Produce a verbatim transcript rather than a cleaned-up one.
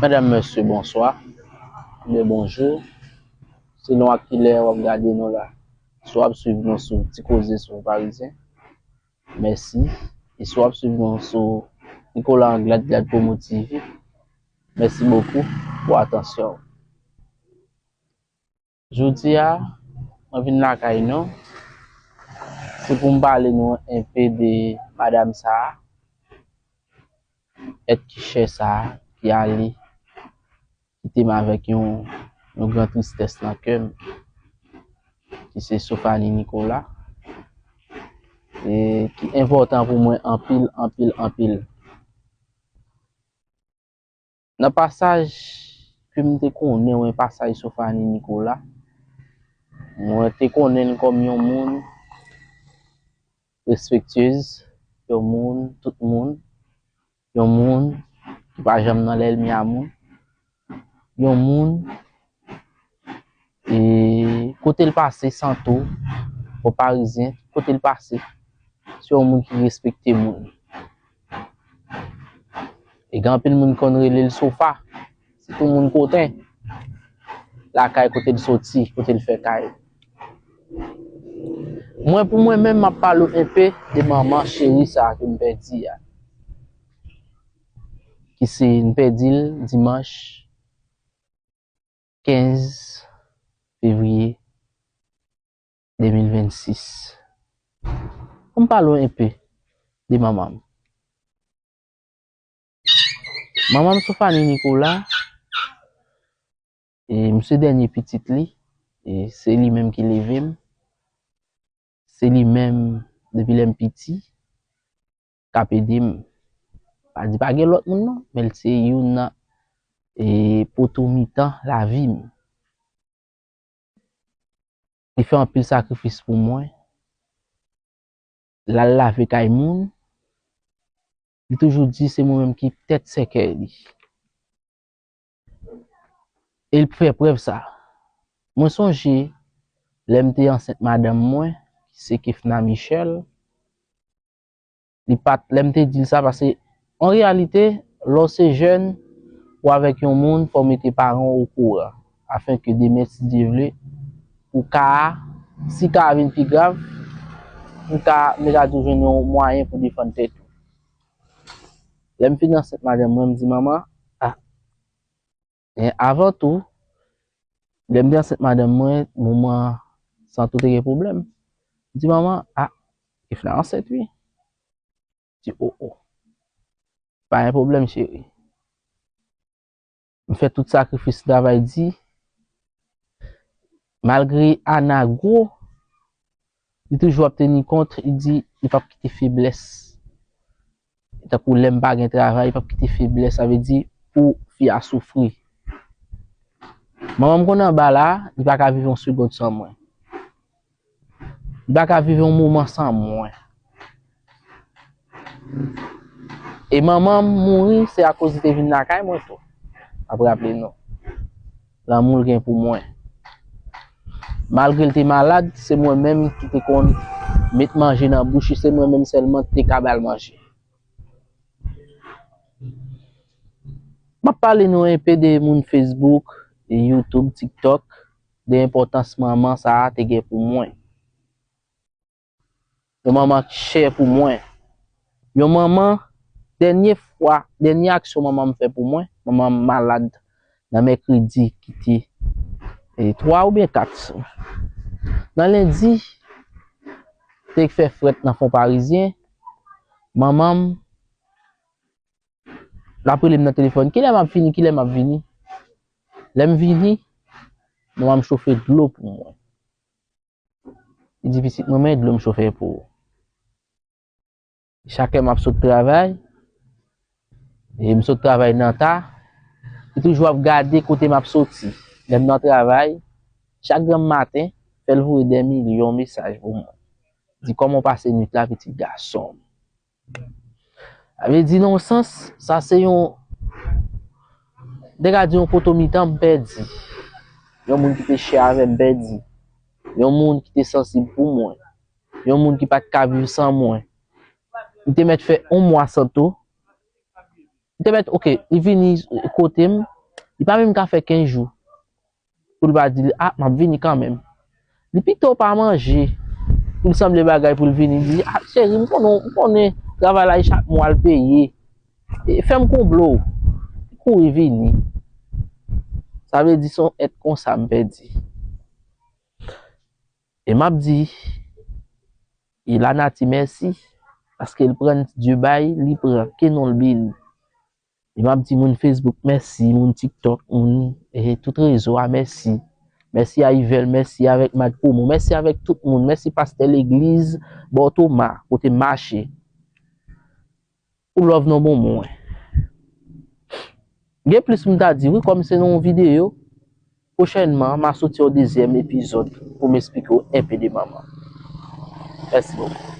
Madam, mesye, bonswa. Oubyen bonjou. Selon ak kilè w ap gade nou la. Si w ap swiv nou sou Ti Koze sou Parizyen, mèsi. E si w ap swiv nou sou Nicolas Anglade, Glad Promo T V, mèsi bokou pou atansyon w. Jodi a, mwen vin lakay nou. Se pou m pale nou enpe de madanm sa a, èt ki chè sa a, ki ale kite m avèk yon, yon gran tristès nan kè m, ki se Sofani Nicolas, e ki enpòtan pou mwen anpil, anpil, anpil. Nan pasaj ke m te konnen, yon pasaj Sofani Nicolas, mwen te konnen l kòm yon moun respektyez, yon moun, tout moun, yon moun ki pa janm nan lènmi a moun, yon moun, e kote l pase, Santo, Fò Parizyen, kote l pase, se yon moun ki respekte moun. E gen anpil moun konn rele l Sofa, sitou moun Koten, lakay kote l soti, kote l fè kay. Mwen, pou mwen menm, m ap pale w enpe de manman cheri sa a ke m pèdi a, ki se, m pèdi l dimanch kenz fevriye de mil vennsis. Pou m pale w enpe de manman m. Manman m, Sofani Nicolas, e m se dènye pitit li, e se li menm ki leve m, se li menm depi lè m piti k ap ede m. Pa di pa gen lòt moun non, men l se youn nan, e, poto mitan lavi m. Li fè anpil sakrifis pou mwen. L al lave kay moun. Li toujou di se mwen menm ki tèt sèkèy li. E l fè prèv sa. Mwen sonje lè m te ansent madanm mwen, ki se Kefna Michel, li pa t, lè m te di l sa, paske an reyalite, lè w se jèn, ou avèk yon moun, fò w mete paran w okouran, afenke demen, si Dye vle, pou ka a, si ka a vin pi grav, pou ka, mwen ka toujou jwenn yon mwayen pou defann tèt ou. Lè m fin ansent madanm mwen, m di, "Manman, ah, men avan tou, lè m te ansent madanm mwen, manman Santo te gen pwoblèm." M di, "Manman, ah, Kefna ansent, wi." Di, "O, o. Pa gen pwoblèm, cheri." M fè tout sakrifis, travay di. Malgre Ana gwo, li toujou ap teni kont, li di li p ap kite feblès. Tankou lè m pa gen travay, li p ap kite feblès, sa vle di pou fi a soufri. Manman m konn anba la, li pa ka viv yon segonn san mwen. Li pa ka viv yon moman san mwen. E manman m mouri, se akoz li te vin lakay mwen tou. N ap raple nou. Lanmou l gen pou mwen. Malgre l te malad, se mwen menm ki te konn met manje nan bouch li, se mwen menm sèlman ki te ka ba l manje. M ap pale nou enpe de moun Facebook, YouTube, TikTok, de enpòtans manman sa a te gen pou mwen. Yon manman ki chè pou mwen. Yon manman, dènye fwa, dènye aksyon manman m fè pou mwen, manman m malad nan mèkredi ki te, e, twa oubyen kat. Nan lendi, te fè frèt nan Fon Parizyen, manman m, l ap rele m nan telefòn, "Kilè m ap vini? Kilè m ap vini?" Lè m vini, manman m chofe dlo pou mwen. Li di, "Pitit mwen, men dlo m chofe pou ou." Chak lè m ap sot travay, e m sot travay nan ta, li toujou ap gade kote m ap soti. Lè m nan travay, chak granm maten, fè l voye dè milyon mesaj pou mwen. Di, "Kòman w pase nwit la, pitit gason m?" Sa vle di, nan yon sans, sa se yon, m te ka di yon poto mitan m pèdi. Yon moun ki te chè avè m pèdi. Yon moun ki te sansib pou mwen. Yon moun ki pa t ka viv san mwen. M te mèt fè yon mwa Santo. M te mèt, oke, li vini, e, kote m, Li pa menm ka fè kenz jou pou l pa di, "Ah, m ap vini kanmenm." Li pito pa manje pou l sanble bagay pou l vini di, "Ah, cheri, m konnen, m konnen travay la e chak mwa l peye. E, fè m konblo." Li kouri vini. Sa vle di se yon èt konsa m pèdi. E m ap di, e lanati mèsi, paske l pran Dye bay, li pran, ke non l beni. E m ap di moun Facebook mèsi, moun TikTok, moun, e, tout rezo a mèsi. Mèsi a Yvel, mèsi avèk Mad Promo, mèsi avèk tout moun, mèsi pastè legliz Bò Toma, kote m mache. Pou love non bon mwen. Gen plis m ta di, wi, kòm se nan yon videyo, pwochènman, m a soti yon dezyèm epizòd pou m esplike w enpe de manman. Mèsi bokou.